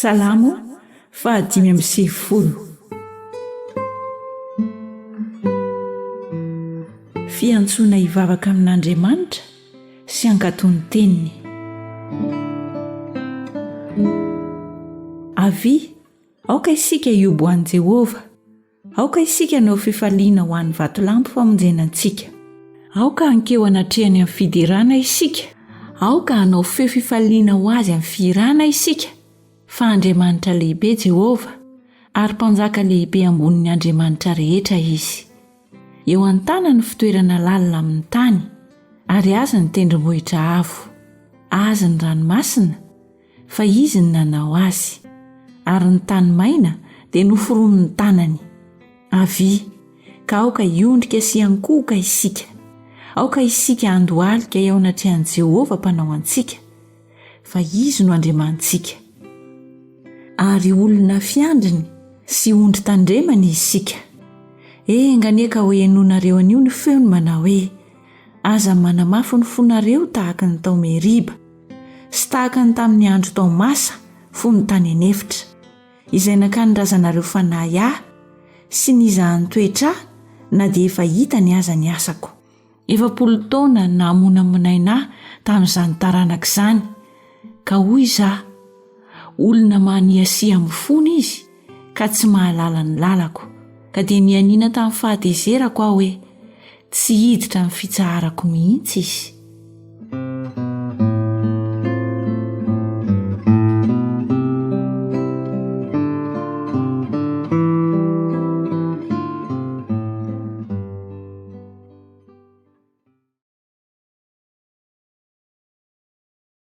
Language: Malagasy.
Salamo fahadimy amby sivifolo. Fiantsoana hivavaka amin'Andriamanitra sy hankatò ny teniny. Avia, aoka isika hihoby ho an'i Jehovah. Aoka isika hanao fifaliana ho an'ny vatolampy famonjena antsika. Aoka hankeo anatrehany amin'ny fiderana isika. Aoka hanao feo fifaliana ho azy amin'ny fihirana isika, fa Andriamanitra lehibe Jehovah, ary Mpanjaka lehibe ambonin'ny andriamanitra rehetra izy. Eo an-tanany ny fitoerana lalina amin'ny tany, ary azy ny tendrombohitra avo. Azy ny ranomasina, fa izy no nanao azy, ary ny tany maina dia noforonin'ny tanany. Avia, ka aoka hiondrika sy hiankohoka isika. Aoka isika handohalika eo anatrehan'i Jehovah Mpanao antsika, fa izy no Andriamanitsika. Ary olona fiandriny sy ondry tandremany isika. Enga anie ka hohenoinareo anio ny feony manao hoe, Aza manamafy ny fonareo tahaka ny tao Meriba, sy tahaka ny tamin'ny andro tao Masa fony tany an'efitra, izay nakan'ny razanareo fanahy ahy sy nizahany toetra ahy na dia efa hitany aza ny asako. 40 taona namonamonaina ahy tamin'izany taranaka izany, ka hoy izaho, Olona maniasia amin'ny fony izy, ka tsy mahalala ny lalako, ka dia nianiana tamin'ny fahatezerako aho hoe, Tsy hiditra amin'ny fitsaharako mihitsy izy.